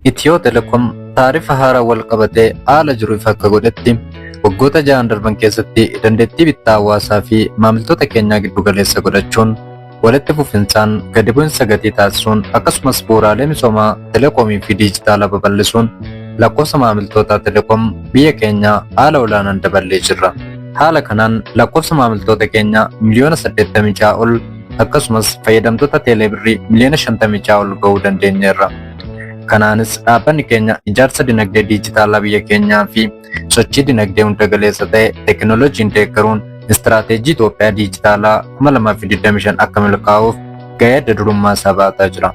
Itiyoo Telekoom taarifa haaraa wal qabatee haala jiru ifa akka godhetti, waggoota ja'an darban keessatti dandeettii bittaa hawaasaa fi maamiltoota keenyaa giddu galeessa godhachuun walitti fufinsaan gadi bu'insa gatii taasisuun akkasumas bu'uuraalee misoomaa telekoomii fi diijitaalaa babal'isuun lakkoofsa maamiltootaa telekoom biyya keenyaa haala olaanaan daballee jirra. Haala kanaan lakkoofsa maamiltoota keenyaa miliyoona 86 ol akkasumas fayyadamtoota teeleebirrii miliyoona 56 ol ga'uu dandeenyeerra. Kanaanis dhaabbanni keenya ijaarsa dinagdee diijitaalaa biyya keenyaa fi sochii dinagdee hunda galeessa ta'e teekinooloojiin deeggaruun istiraateejii Itoophiyaa diijitaalaa 2025 akka milkaa'uuf gahee adda durummaa isaa baataa jira.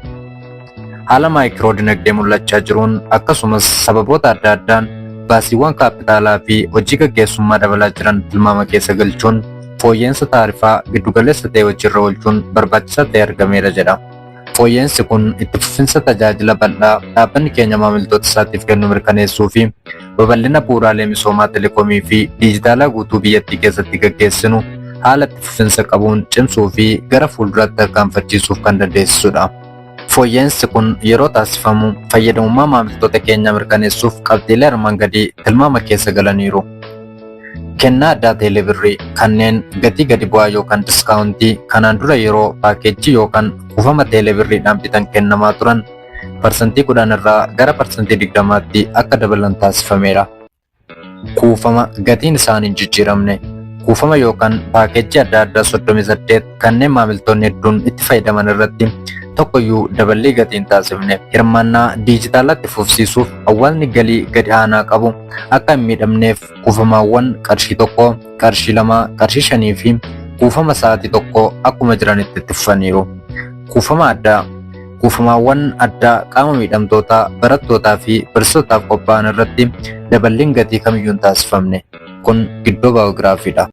Haala maayikiroo dinagdee mul'achaa jiruun akkasumas sababoota adda addaan baasiiwwan kaappitaalaa fi hojii gaggeessummaa dabalaa jiran tilmaama keessa galchuun fooyya'insa taarifaa giddugaleessa ta'e hojiirra oolchuun barbaachisaa ta'e argameera jedha. Fooyya'insi kun itti fufinsa tajaajila bal'aa dhaabbanni keenya maamiltoota isaatiif kennu mirkaneessuu fi babal'ina bu'uuraalee misoomaa telekoomii fi diijitaalaa guutuu biyyattii keessatti gaggeessinu haala itti fufinsa qabuun cimsuu fi gara fuulduraatti tarkaanfachiisuuf kan dandeessisudha. Fooyya'insi kun yeroo taasifamu fayyadamummaa maamiltoota keenyaa mirkaneessuuf qabxiilee armaan gadii tilmaama keessa galaniiru. Kennaa addaa teelebirrii kanneen gatii gadi bu'aa yookaan diskaawuntii kanaan dura yeroo paakeejjii yookaan kuufama teelebirriidhaan bitan kennamaa turan parsantii 10 irraa gara parsantii 20tti akka dabalan taasifameera. Kuufama gatiin isaanii hin jijjiiramne. Kuufama yookaan paakeejjii adda addaa 38 kanneen maamiltoonni hedduun itti fayyadaman irratti tokkoyyuu daballii gatii hin taasifne. Hirmaannaa diijitaalaatti fufsiisuuf hawaasni galii gadi aanaa qabu akka hin miidhamneef kuufamaawwan qarshii 1, qarshii 2, qarshii 5 fi kuufama sa'aatii 1 akkuma jiranitti itti fufaniiru. Kuufama addaa Kuufamaawwan addaa qaama miidhamtootaa, barattootaa fi barsiisotaaf qophaa'an irratti daballiin gatii kamiyyuu hin taasifamne. Kun giddoo baayogiraafiidha.